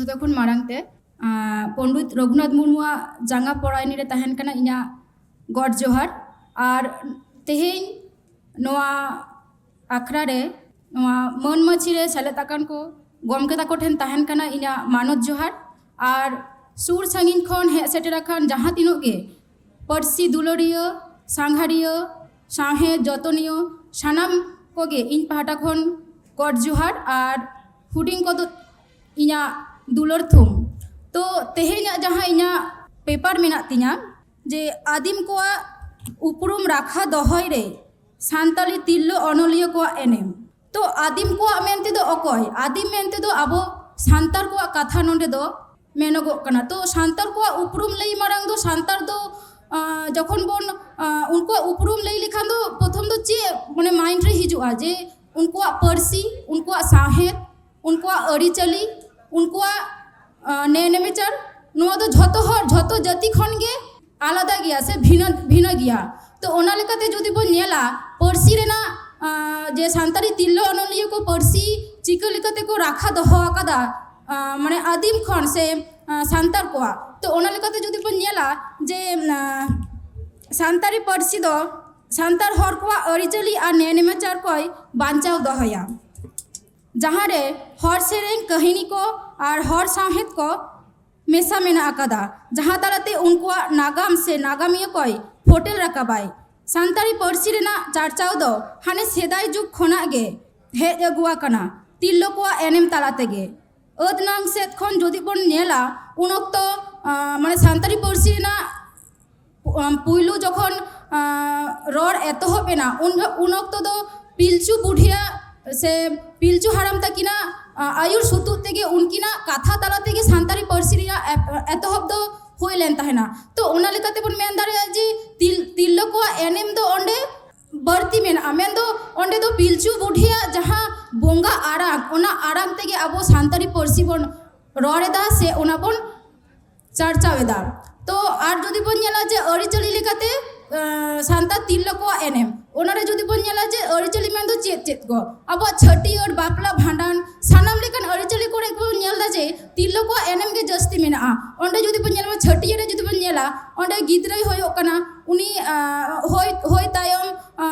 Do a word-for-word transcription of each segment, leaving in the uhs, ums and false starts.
ᱡᱚᱛᱚ ᱠᱷᱚᱱ ᱢᱟᱲᱟᱝ ᱛᱮ ᱟᱸ, ᱯᱚᱱᱰᱤᱛ ᱨᱚᱜᱷᱩᱱᱟᱛᱷ ᱢᱩᱨᱢᱩᱣᱟᱜ ᱡᱟᱸᱜᱟ ᱯᱚᱲᱟᱭᱱᱤ ᱨᱮ ᱛᱟᱦᱮᱱ ᱠᱟᱱᱟ ᱤᱧᱟᱹᱜ ᱜᱚᱰ ᱡᱚᱦᱟᱨ᱾ ᱟᱨ ᱛᱮᱦᱮᱧ ᱱᱚᱣᱟ ᱟᱠᱷᱲᱟ ᱨᱮ, ᱱᱚᱣᱟ ᱢᱟᱹᱱ ᱢᱟᱹᱪᱷᱤ ᱨᱮ ᱥᱮᱞᱮᱫ ᱟᱠᱟᱱ ᱠᱚ ᱜᱚᱢᱠᱮ ᱛᱟᱠᱚ ᱴᱷᱮᱱ ᱛᱟᱦᱮᱱ ᱠᱟᱱᱟ ᱤᱧᱟᱹᱜ ᱢᱟᱱᱚᱛ ᱡᱚᱦᱟᱨ᱾ ᱟᱨ ᱥᱩᱨ ᱥᱟᱺᱜᱤᱧ ᱠᱷᱚᱱ ᱦᱮᱡ ᱥᱮᱴᱮᱨ ᱟᱠᱟᱱ ᱡᱟᱦᱟᱸ ᱛᱤᱱᱟᱹᱜ ᱜᱮ ᱯᱟᱹᱨᱥᱤ ᱫᱩᱞᱟᱹᱲᱤᱭᱟᱹ, ᱥᱟᱸᱜᱷᱟᱨᱤᱭᱟᱹ, ᱥᱟᱶᱦᱮᱫ ᱡᱚᱛᱚᱱᱤᱭᱟᱹ, ᱥᱟᱱᱟᱢ ᱠᱚᱜᱮ ᱤᱧ ᱯᱟᱦᱴᱟ ᱠᱷᱚᱱ ᱜᱚᱰ ᱡᱚᱦᱟᱨ᱾ ᱟᱨ ᱦᱩᱰᱤᱧ ᱠᱚᱫᱚ ᱤᱧᱟᱹᱜ ᱫᱩᱞᱟᱹᱲ ᱛᱷᱩᱢ᱾ ᱛᱚ, ᱛᱮᱦᱮᱧᱟᱜ ᱡᱟᱦᱟᱸ ᱤᱧᱟᱹᱜ ᱯᱮᱯᱟᱨ ᱢᱮᱱᱟᱜ ᱛᱤᱧᱟᱹ, ᱡᱮ ᱟᱹᱫᱤᱢ ᱠᱚᱣᱟᱜ ᱩᱯᱨᱩᱢ ᱨᱟᱠᱷᱟ ᱫᱚᱦᱚᱭ ᱨᱮ ᱥᱟᱱᱛᱟᱲᱤ ᱛᱤᱨᱞᱟᱹ ᱚᱱᱚᱞᱤᱭᱟᱹ ᱠᱚᱣᱟᱜ ᱮᱱᱮᱢ᱾ ᱛᱚ, ᱟᱹᱫᱤᱢ ᱠᱚᱣᱟᱜ ᱢᱮᱱᱛᱮ ᱫᱚ ᱚᱠᱚᱭ? ᱟᱹᱫᱤᱢ ᱢᱮᱱᱛᱮ ᱫᱚ ᱟᱵᱚ ᱥᱟᱱᱛᱟᱲ ᱠᱚᱣᱟᱜ ᱠᱟᱛᱷᱟ ᱱᱚᱰᱮ ᱫᱚ ᱢᱮᱱᱚᱜᱚᱜ ᱠᱟᱱᱟ᱾ ᱛᱚ, ᱥᱟᱱᱛᱟᱲ ᱠᱚᱣᱟᱜ ᱩᱯᱨᱩᱢ ᱞᱟᱹᱭ ᱢᱟᱲᱟᱝ ᱫᱚ ᱥᱟᱱᱛᱟᱲ ᱫᱚ, ᱟᱸ, ᱡᱚᱠᱷᱚᱱ ᱵᱚᱱ, ᱟᱸ, ᱩᱱᱠᱩᱣᱟᱜ ᱩᱯᱨᱩᱢ ᱞᱟᱹᱭ ᱞᱮᱠᱷᱟᱱ ᱫᱚ ᱯᱨᱚᱛᱷᱚᱢ ᱫᱚ ᱪᱮᱫ ᱢᱟᱱᱮ mind ᱨᱮ ᱦᱤᱡᱩᱜᱼᱟ? ᱡᱮ ᱩᱱᱠᱩᱣᱟᱜ ᱯᱟᱹᱨᱥᱤ, ᱩᱱᱠᱩᱣᱟᱜ ᱥᱟᱶᱦᱮᱫ, ᱩᱱᱠᱩᱣᱟᱜ ᱟᱹᱨᱤᱪᱟᱹᱞᱤ, ᱩᱱᱠᱩᱣᱟᱜ, ᱟᱸ, ᱱᱮ ᱱᱮᱢᱮᱪᱟᱨ, ᱱᱚᱣᱟ ᱫᱚ ᱡᱷᱚᱛᱚ ᱦᱚᱲ, ᱡᱷᱚᱛᱚ ᱡᱟᱹᱛᱤ ᱠᱷᱚᱱ ᱜᱮ ᱟᱞᱟᱫᱟ ᱜᱮᱭᱟ ᱥᱮ ᱵᱷᱤᱱᱟᱹ, ᱵᱷᱤᱱᱟᱹ ᱜᱮᱭᱟ᱾ ᱛᱚ, ᱚᱱᱟ ᱞᱮᱠᱟᱛᱮ ᱡᱩᱫᱤ ᱵᱚᱱ ᱧᱮᱞᱟ, ᱯᱟᱹᱨᱥᱤ ᱨᱮᱱᱟᱜ, ᱟᱸ, ᱡᱮ ᱥᱟᱱᱛᱟᱲᱤ ᱛᱤᱨᱞᱟᱹ ᱚᱱᱚᱞᱤᱭᱟᱹ ᱠᱚ ᱯᱟᱹᱨᱥᱤ ᱪᱤᱠᱟᱹ ᱞᱮᱠᱟᱛᱮ ᱠᱚ ᱨᱟᱠᱷᱟ ᱫᱚᱦᱚ ᱟᱠᱟᱫᱟ, ᱟᱸ, ᱢᱟᱱᱮ ᱟᱹᱫᱤᱢ ᱠᱷᱚᱱ ᱥᱮ, ᱟᱸ, ᱥᱟᱱᱛᱟᱲ ᱠᱚᱣᱟᱜ, ᱛᱚ, ᱚᱱᱟ ᱞᱮᱠᱟᱛᱮ ᱡᱩᱫᱤ ᱵᱚᱱ ᱧᱮᱞᱟ ᱡᱮ, ᱟᱸ, ᱥᱟᱱᱛᱟᱲᱤ ᱯᱟᱹᱨᱥᱤ ᱫᱚ ᱥᱟᱱᱛᱟᱲ ᱦᱚᱲ ᱠᱚᱣᱟᱜ ᱟᱹᱨᱤᱪᱟᱹᱞᱤ ᱟᱨ ᱱᱮ ᱱᱮᱢᱟᱪᱟᱨ ᱠᱚᱭ ᱵᱟᱧᱪᱟᱣ ᱫᱚᱦᱚᱭᱟ, ᱡᱟᱦᱟᱸ ᱨᱮ ᱦᱚᱲ ᱥᱮᱨᱮᱧ, ᱠᱟᱹᱦᱱᱤ ᱠᱚ ᱟᱨ ᱦᱚᱲ ᱥᱟᱶᱦᱮᱫ ᱠᱚ ᱢᱮᱥᱟ ᱢᱮᱱᱟᱜ ᱟᱠᱟᱫᱟ, ᱡᱟᱦᱟᱸ ᱛᱟᱞᱟᱛᱮ ᱩᱱᱠᱩᱣᱟᱜ ᱱᱟᱜᱟᱢ ᱥᱮ ᱱᱟᱜᱟᱢᱤᱭᱟᱹ ᱠᱚᱭ ᱯᱷᱚᱴᱮᱞ ᱨᱟᱠᱟᱵᱟᱭ᱾ ᱥᱟᱱᱛᱟᱲᱤ ᱯᱟᱹᱨᱥᱤ ᱨᱮᱱᱟᱜ ᱪᱟᱨᱪᱟᱣ ᱫᱚ ᱦᱟᱱᱮ ᱥᱮᱫᱟᱭ ᱡᱩᱜᱽ ᱠᱷᱚᱱᱟᱜ ᱜᱮ ᱦᱮᱡ ᱟᱹᱜᱩ ᱟᱠᱟᱱᱟ, ᱛᱤᱨᱞᱟᱹ ᱠᱚᱣᱟᱜ ᱮᱱᱮᱢ ᱛᱟᱞᱟ ᱛᱮᱜᱮ᱾ ᱟᱹᱫ ᱱᱟᱝ ᱥᱮᱫ ᱠᱷᱚᱱ ᱡᱩᱫᱤ ᱵᱚᱱ ᱧᱮᱞᱟ, ᱩᱱ ᱚᱠᱛᱚ, ᱟᱸ, ᱢᱟᱱᱮ ᱥᱟᱱᱛᱟᱲᱤ ᱯᱟᱹᱨᱥᱤ ᱨᱮᱱᱟᱜ ᱟᱢ, ᱯᱩᱭᱞᱩ ᱡᱚᱠᱷᱚᱱ, ᱟᱸ, ᱨᱚᱲ ᱮᱛᱚᱦᱚᱵ ᱮᱱᱟ, ᱩᱱ, ᱩᱱ ᱚᱠᱛᱚ ᱫᱚ ᱯᱤᱞᱪᱩ ᱵᱩᱰᱷᱤᱭᱟᱜ ᱥᱮ ᱯᱤᱞᱪᱩ ᱦᱟᱲᱟᱢ ᱛᱟᱹᱠᱤᱱᱟᱜ, ᱟᱸ, ᱟᱹᱭᱩᱨ ᱥᱩᱛᱩᱜ ᱛᱮᱜᱮ ᱩᱱᱠᱤᱱᱟᱜ ᱠᱟᱛᱷᱟ ᱛᱟᱞᱟ ᱛᱮᱜᱮ ᱥᱟᱱᱛᱟᱲᱤ ᱯᱟᱹᱨᱥᱤ ᱨᱮᱭᱟᱜ ᱮᱯ-, ᱮᱛᱚᱦᱚᱵ ᱫᱚ ᱦᱩᱭ ᱞᱮᱱ ᱛᱟᱦᱮᱱᱟ᱾ ᱛᱚ, ᱚᱱᱟ ᱞᱮᱠᱟᱛᱮ ᱵᱚᱱ ᱢᱮᱱ ᱫᱟᱲᱮᱭᱟᱜᱼᱟ ᱡᱮ ᱛᱤᱞ-, ᱛᱤᱨᱞᱟᱹ ᱠᱚᱣᱟᱜ ᱮᱱᱮᱢ ᱫᱚ ᱚᱸᱰᱮ ᱵᱟᱹᱲᱛᱤ ᱢᱮᱱᱟᱜᱼᱟ, ᱢᱮᱱᱫᱚ ᱚᱸᱰᱮ ᱫᱚ ᱯᱤᱞᱪᱩ ᱵᱩᱰᱷᱤᱭᱟᱜ ᱡᱟᱦᱟᱸ ᱵᱚᱸᱜᱟ ᱟᱲᱟᱝ, ᱚᱱᱟ ᱟᱲᱟᱝ ᱛᱮᱜᱮ ᱟᱵᱚ ᱥᱟᱱᱛᱟᱲᱤ ᱯᱟᱹᱨᱥᱤ ᱵᱚᱱ ᱨᱚᱲ ᱮᱫᱟ ᱥᱮ ᱚᱱᱟ ᱵᱚᱱ ᱪᱟᱨᱪᱟᱣ ᱮᱫᱟ᱾ ᱛᱚ, ᱟᱨ ᱡᱩᱫᱤ ᱵᱚᱱ ᱧᱮᱞᱟ ᱡᱮ ᱟᱹᱨᱤᱪᱟᱹᱞᱤ ᱞᱮᱠᱟᱛᱮ, ᱟᱸ, ᱥᱟᱱᱛᱟᱲ ᱛᱤᱨᱞᱟᱹ ᱠᱚᱣᱟᱜ ᱮᱱᱮᱢ, ᱚᱱᱟᱨᱮ ᱡᱩᱫᱤ ᱵᱚᱱ ᱧᱮᱞᱟ ᱡᱮ ᱟᱹᱨᱤᱪᱟᱹᱞᱤ ᱢᱮᱱᱫᱚ ᱪᱮᱫ ᱪᱮᱫ ᱠᱚ, ᱟᱵᱚᱣᱟᱜ ᱪᱷᱟᱹᱴᱭᱟᱹᱨ, ᱵᱟᱯᱞᱟ, ᱵᱷᱟᱸᱰᱟᱱ, ᱥᱟᱱᱟᱢ ᱞᱮᱠᱟᱱ ᱟᱹᱨᱤᱪᱟᱹᱞᱤ ᱠᱚᱨᱮ ᱵᱚᱱ ᱧᱮᱞ ᱮᱫᱟ ᱡᱮ ᱛᱤᱨᱞᱟᱹ ᱠᱚᱣᱟᱜ ᱮᱱᱮᱢ ᱜᱮ ᱡᱟᱹᱥᱛᱤ ᱢᱮᱱᱟᱜᱼᱟ᱾ ᱚᱸᱰᱮ ᱡᱩᱫᱤ ᱵᱚᱱ ᱧᱮᱞᱟ, ᱪᱷᱟᱹᱴᱭᱟᱹᱨ ᱨᱮ ᱡᱩᱫᱤ ᱵᱚᱱ ᱧᱮᱞᱟ, ᱚᱸᱰᱮ ᱜᱤᱫᱽᱨᱟᱹᱭ ᱦᱩᱭᱩᱜ ᱠᱟᱱᱟ, ᱩᱱᱤ ᱦᱩᱭ ᱦᱩᱭ ᱛᱟᱭᱚᱢ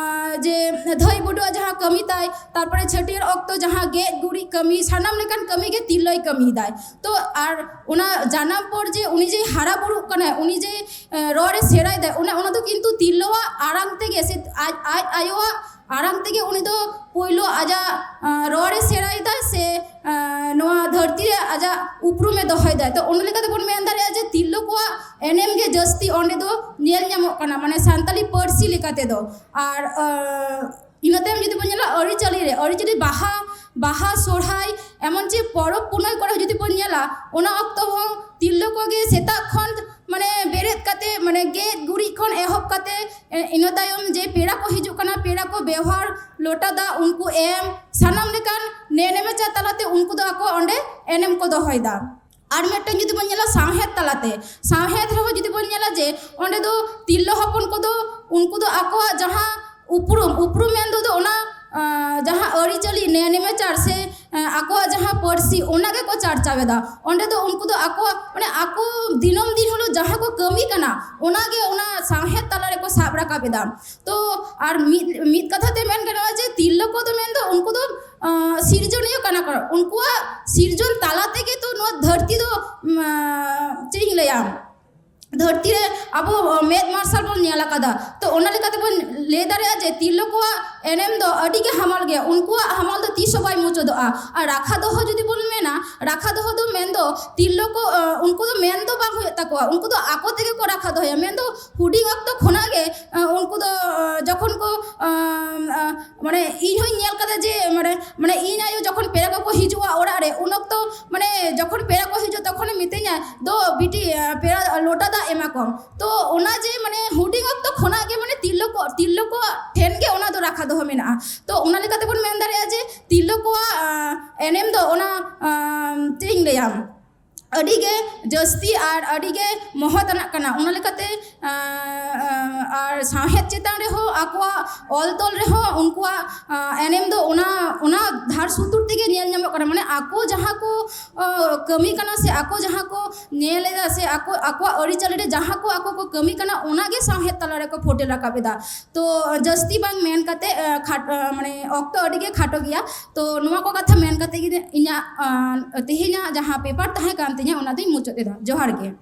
ᱡᱮ ᱫᱷᱟᱹᱭ ᱵᱩᱰᱩᱣᱟᱜ ᱡᱟᱦᱟᱸ ᱠᱟᱹᱢᱤ ᱛᱟᱭ, ᱛᱟᱨᱯᱚᱨᱮ ᱪᱷᱟᱹᱴᱭᱟᱹᱨ ᱚᱠᱛᱚ ᱡᱟᱦᱟᱸ ᱜᱮᱡ ᱜᱩᱨᱤᱡ ᱠᱟᱹᱢᱤ, ᱥᱟᱱᱟᱢ ᱞᱮᱠᱟᱱ ᱠᱟᱹᱢᱤ ᱜᱮ ᱛᱤᱨᱞᱟᱹᱭ ᱠᱟᱹᱢᱤᱭᱮᱫᱟᱭ᱾ ᱛᱚ ᱟᱨ ᱚᱱᱟ ᱡᱟᱱᱟᱢ ᱯᱚᱨ ᱡᱮ ᱩᱱᱤ ᱡᱮ ᱦᱟᱨᱟ ᱵᱩᱨᱩᱜ ᱠᱟᱱᱟᱭ, ᱩᱱᱤ ᱡᱮ ᱨᱚᱲᱮ ᱥᱮᱬᱟᱭᱮᱫᱟᱭ, ᱚᱱᱟ ᱚᱱᱟ ᱫᱚ ᱠᱤᱱᱛᱩ ᱛᱤᱨᱞᱟᱹᱣᱟᱜ ᱟᱲᱟᱝ ᱛᱮᱜᱮ ᱥᱮ ᱟᱡ ᱟᱡ ᱟᱭᱳᱣᱟᱜ ᱟᱲᱟᱝ ᱛᱮᱜᱮ ᱩᱱᱤ ᱫᱚ ᱯᱳᱭᱞᱳ ᱟᱡᱟᱜ ᱨᱚᱲᱮ ᱥᱮᱬᱟᱭᱮᱫᱟ ᱥᱮ ᱱᱚᱣᱟ ᱫᱷᱟᱹᱨᱛᱤ ᱨᱮ ᱟᱡᱟᱜ ᱩᱯᱨᱩᱢᱮ ᱫᱚᱦᱚᱭᱮᱫᱟ᱾ ᱛᱚ ᱚᱱᱟ ᱞᱮᱠᱟᱛᱮ ᱵᱚᱱ ᱢᱮᱱ ᱫᱟᱲᱮᱭᱟᱜᱼᱟ ᱡᱮ ᱛᱤᱨᱞᱟᱹ ᱠᱚᱣᱟᱜ ᱮᱱᱮᱢ ᱜᱮ ᱡᱟᱹᱥᱛᱤ ᱚᱸᱰᱮ ᱫᱚ ᱧᱮᱞ ᱧᱟᱢᱚᱜ ᱠᱟᱱᱟ, ᱢᱟᱱᱮ ᱥᱟᱱᱛᱟᱞᱤ ᱯᱟᱹᱨᱥᱤ ᱞᱮᱠᱟ ᱛᱮᱫᱚ᱾ ᱟᱨ ᱤᱱᱟᱹ ᱛᱟᱭᱚᱢ ᱡᱩᱫᱤ ᱵᱚᱱ ᱧᱮᱞᱟ ᱟᱹᱨᱤᱪᱟᱹᱞᱤ ᱨᱮ, ᱟᱹᱨᱤᱪᱟᱹᱞᱤ ᱵᱟᱦᱟ ᱵᱟᱦᱟ ᱥᱚᱨᱦᱟᱭ ᱮᱢᱚᱱ ᱪᱮ ᱯᱚᱨᱚᱵᱽ ᱯᱩᱱᱟᱹᱭ ᱠᱚᱨᱮ ᱡᱩᱫᱤ ᱵᱚᱱ ᱧᱮᱞᱟ, ᱚᱱᱟ ᱚᱠᱛᱚ ᱦᱚᱸ ᱛᱤᱨᱞᱟᱹ ᱠᱚᱜᱮ ᱥᱮᱛᱟᱜ ᱠᱷᱚᱱ ᱢᱟᱱᱮ ᱵᱮᱨᱮᱫ ᱠᱟᱛᱮ ᱢᱟᱱᱮ ᱜᱮᱡ ᱜᱩᱨᱤᱡ ᱠᱷᱚᱱ ᱮᱦᱚᱵ ᱠᱟᱛᱮ ᱤᱱᱟᱹ ᱛᱟᱭᱚᱢ ᱡᱮ ᱯᱮᱲᱟ ᱠᱚ ᱦᱤᱡᱩᱜ ᱠᱟᱱᱟ, ᱯᱮᱲᱟ ᱠᱚ ᱵᱮᱣᱦᱟᱨ ᱞᱚᱴᱟ ᱫᱟᱜ ᱩᱱᱠᱩ ᱮᱢ, ᱥᱟᱱᱟᱢ ᱞᱮᱠᱟᱱ ᱱᱮᱱᱮᱢᱮᱪᱟ ᱛᱟᱞᱟᱛᱮ ᱩᱱᱠᱩ ᱫᱚ ᱟᱠᱚ ᱚᱸᱰᱮ ᱮᱱᱮᱢ ᱠᱚ ᱫᱚᱦᱚᱭᱮᱫᱟ᱾ ᱟᱨ ᱢᱤᱫᱴᱟᱝ ᱡᱩᱫᱤ ᱵᱚᱱ ᱧᱮᱞᱟ ᱥᱟᱶᱦᱮᱫ ᱛᱟᱞᱟᱛᱮ, ᱥᱟᱶᱦᱮᱫ ᱨᱮᱦᱚᱸ ᱡᱩᱫᱤ ᱵᱚᱱ ᱧᱮᱞᱟ ᱡᱮ ᱚᱸᱰᱮ ᱫᱚ ᱛᱤᱨᱞᱟᱹ ᱦᱚᱯᱚᱱ ᱠᱚᱫᱚ ᱩᱱᱠᱩ ᱫᱚ ᱟᱠᱚᱣᱟᱜ ᱡᱟᱦᱟᱸ ᱩᱯᱨᱩᱢ, ᱩᱯᱨᱩᱢ ᱢᱮᱱ ᱫᱚ ᱚᱱᱟ ᱡᱟᱦᱟᱸ ᱟᱹᱨᱤᱪᱟᱹᱞᱤ ᱱᱮ- ᱱᱮᱢᱟᱪᱟᱨ ᱥᱮ ᱟᱠᱚᱣᱟᱜ ᱡᱟᱦᱟᱸ ᱯᱟᱹᱨᱥᱤ ᱚᱱᱟ ᱜᱮᱠᱚ ᱪᱟᱨᱪᱟᱣᱮᱫᱟ᱾ ᱚᱸᱰᱮ ᱫᱚ ᱩᱱᱠᱩ ᱫᱚ ᱟᱠᱚᱣᱟᱜ ᱢᱟᱱᱮ ᱟᱠᱚ ᱫᱤᱱᱟᱹᱢ ᱫᱤᱱ ᱦᱤᱞᱳᱜ ᱡᱟᱦᱟᱸ ᱠᱚ ᱠᱟᱹᱢᱤ ᱠᱟᱱᱟ ᱚᱱᱟᱜᱮ ᱚᱱᱟ ᱥᱟᱶᱦᱮᱫ ᱛᱟᱞᱟ ᱨᱮᱠᱚ ᱥᱟᱵ ᱨᱟᱠᱟᱵ ᱮᱫᱟ᱾ ᱛᱚ ᱟᱨ ᱢᱤᱫ ᱢᱤᱫ ᱠᱟᱛᱷᱟ ᱛᱮ ᱢᱮᱱ ᱜᱟᱱᱚᱜᱼᱟ ᱡᱮ ᱛᱤᱨᱞᱟᱹ ᱠᱚᱫᱚ ᱢᱮᱱᱫᱚ ᱩᱱᱠᱩ ᱫᱚ ᱥᱤᱨᱡᱚᱱᱤᱭᱟᱹ ᱠᱟᱱᱟ ᱠᱚ᱾ ᱩᱱᱠᱩᱣᱟᱜ ᱥᱤᱨᱡᱚᱱ ᱛᱟᱞᱟ ᱛᱮᱜᱮ ᱛᱚ ᱱᱚᱣᱟ ᱫᱷᱟᱹᱨᱛᱤ ᱫᱚ ᱪᱮᱫ ᱤᱧ ᱞᱟᱹᱭᱟ, ᱫᱷᱟᱹᱨᱛᱤ ᱨᱮ ᱟᱵᱚ ᱢᱮᱫ ᱢᱟᱨᱥᱟᱞ ᱵᱚᱱ ᱧᱮᱞ ᱟᱠᱟᱫᱟ᱾ ᱛᱚ ᱚᱱᱟ ᱞᱮᱠᱟᱛᱮ ᱵᱚᱱ ᱞᱟᱹᱭ ᱫᱟᱲᱮᱭᱟᱜᱼᱟ ᱡᱮ ᱛᱤᱨᱞᱟᱹ ᱠᱚᱣᱟᱜ ᱮᱱᱮᱢ ᱫᱚ ᱟᱹᱰᱤ ᱜᱮ ᱦᱟᱢᱟᱞ ᱜᱮᱭᱟ᱾ ᱩᱱᱠᱩᱣᱟᱜ ᱦᱟᱢᱟᱞ ᱫᱚ ᱛᱤᱥ ᱦᱚᱸ ᱵᱟᱭ ᱢᱩᱪᱟᱹᱫᱚᱜᱼᱟ᱾ ᱟᱨ ᱨᱟᱠᱷᱟ ᱫᱚᱦᱚ ᱡᱩᱫᱤ ᱵᱚᱱ ᱢᱮᱱᱟ, ᱨᱟᱠᱷᱟ ᱫᱚᱦᱚ ᱫᱚ ᱢᱮᱱᱫᱚ ᱛᱤᱨᱞᱟᱹ ᱠᱚ ᱩᱱᱠᱩ ᱫᱚ ᱢᱮᱱ ᱫᱚ ᱵᱟᱝ ᱦᱩᱭᱩᱜ ᱛᱟᱠᱚᱣᱟ, ᱩᱱᱠᱩ ᱫᱚ ᱟᱠᱚ ᱛᱮᱜᱮ ᱠᱚ ᱨᱟᱠᱷᱟ ᱫᱚᱦᱚᱭᱟ᱾ ᱢᱮᱱᱫᱚ ᱦᱩᱰᱤᱧ ᱚᱠᱛᱚ ᱠᱷᱚᱱᱟᱜ ᱜᱮ ᱩᱱᱠᱩ ᱫᱚ ᱡᱚᱠᱷᱚᱱ ᱠᱚ ᱢᱟᱱᱮ ᱤᱧ ᱦᱚᱸᱧ ᱧᱮᱞ ᱠᱟᱫᱟ ᱡᱮ ᱢᱟᱱᱮ ᱢᱟᱱᱮ ᱤᱧ ᱟᱭᱳ ᱡᱚᱠᱷᱚᱱ ᱯᱮᱲᱟ ᱠᱚᱠᱚ ᱦᱤᱡᱩᱜᱼᱟ ᱚᱲᱟᱜ ᱨᱮ, ᱩᱱ ᱚᱠᱛᱚ ᱢᱟᱱᱮ ᱡᱚᱠᱷᱚᱱ ᱯᱮᱲᱟ ᱠᱚ ᱦᱤᱡᱩᱜᱼᱟ ᱛᱚᱠᱷᱚᱱᱮ ᱢᱤᱛᱟᱹᱧᱟ, "ᱫᱚ ᱵᱤᱴᱤ ᱯᱮᱲᱟ ᱞᱚᱴᱟ ᱫᱟᱜ ᱮᱢᱟ ᱠᱚᱢ᱾" ᱛᱚ ᱚᱱᱟ ᱡᱮ ᱢᱟᱱᱮ ᱦᱩᱰᱤᱧ ᱚᱠᱛᱚ ᱠᱷᱚᱱᱟᱜ ᱜᱮ ᱢᱟᱱᱮ ᱛᱤᱨᱞᱟᱹ ᱠᱚ ᱛᱤᱨᱞᱟᱹ ᱠᱚᱣᱟᱜ ᱴᱷᱮᱱ ᱜᱮ ᱚᱱᱟ ᱫᱚ ᱨᱟᱠᱷᱟ ᱫᱚᱦᱚ ᱢᱮᱱᱟᱜᱼᱟ᱾ ᱛᱚ ᱚᱱᱟ ᱞᱮᱠᱟᱛᱮ ᱵᱚᱱ ᱢᱮᱱ ᱫᱟᱲᱮᱭᱟᱜᱼᱟ ᱡᱮ ᱛᱤᱨᱞᱟᱹ ᱠᱚᱣᱟᱜ ᱮᱱᱮᱢ ᱫᱚ ᱚᱱᱟ ᱪᱮᱫ ᱤᱧ ᱞᱟᱹᱭᱟ, ᱟᱹᱰᱤ ᱜᱮ ᱡᱟᱹᱥᱛᱤ ᱟᱨ ᱟᱹᱰᱤ ᱜᱮ ᱢᱚᱦᱚᱛ ᱟᱱᱟᱜ ᱠᱟᱱᱟ᱾ ᱚᱱᱟ ᱞᱮᱠᱟᱛᱮ ᱟᱨ ᱥᱟᱶᱦᱮᱫ ᱪᱮᱛᱟᱱ ᱨᱮᱦᱚᱸ ᱟᱠᱚᱣᱟᱜ ᱚᱞ ᱛᱚᱞ ᱨᱮᱦᱚᱸ ᱩᱱᱠᱩᱣᱟᱜ ᱮᱱᱮᱢ ᱫᱚ ᱚᱱᱟ ᱚᱱᱟ ᱫᱷᱟᱨ ᱥᱩᱛᱩᱨ ᱛᱮᱜᱮ ᱧᱮᱞ ᱧᱟᱢᱚᱜ ᱠᱟᱱᱟ᱾ ᱢᱟᱱᱮ ᱟᱠᱚ ᱡᱟᱦᱟᱸ ᱠᱚ ᱠᱟᱹᱢᱤ ᱠᱟᱱᱟ ᱥᱮ ᱟᱠᱚ ᱡᱟᱦᱟᱸ ᱠᱚ ᱧᱮᱞ ᱮᱫᱟ ᱥᱮ ᱟᱠᱚ ᱟᱠᱚᱣᱟᱜ ᱟᱹᱨᱤᱪᱟᱹᱞᱤ ᱨᱮ ᱡᱟᱦᱟᱸ ᱠᱚ ᱟᱠᱚ ᱠᱚ ᱠᱟᱹᱢᱤ ᱠᱟᱱᱟ, ᱚᱱᱟᱜᱮ ᱥᱟᱶᱦᱮᱫ ᱛᱟᱞᱟ ᱨᱮᱠᱚ ᱯᱷᱩᱴᱮᱞ ᱨᱟᱠᱟᱵ ᱮᱫᱟ᱾ ᱛᱚ ᱡᱟᱹᱥᱛᱤ ᱵᱟᱝ ᱢᱮᱱ ᱠᱟᱛᱮ ᱠᱷᱟᱴ ᱢᱟᱱᱮ ᱚᱠᱛᱚ ᱟᱹᱰᱤ ᱜᱮ ᱠᱷᱟᱴᱚ ᱜᱮᱭᱟ᱾ ᱛᱚ ᱱᱚᱣᱟ ᱠᱚ ᱠᱟᱛᱷᱟ ᱢᱮᱱ ᱠᱟᱛᱮ ᱜᱮ ᱤᱧᱟᱹᱜ ᱛᱮᱦᱮᱧᱟᱜ ᱡᱟᱦᱟᱸ ᱯᱮᱯᱟᱨ ᱛᱟᱦᱮᱸ ᱠᱟᱱ ᱛᱤᱧᱟᱹ ᱚᱱᱟ ᱫᱚᱧ ᱢᱩᱪᱟᱹᱫ ᱮᱫᱟ᱾ ᱡᱚᱦᱟᱨ ᱜᱮ᱾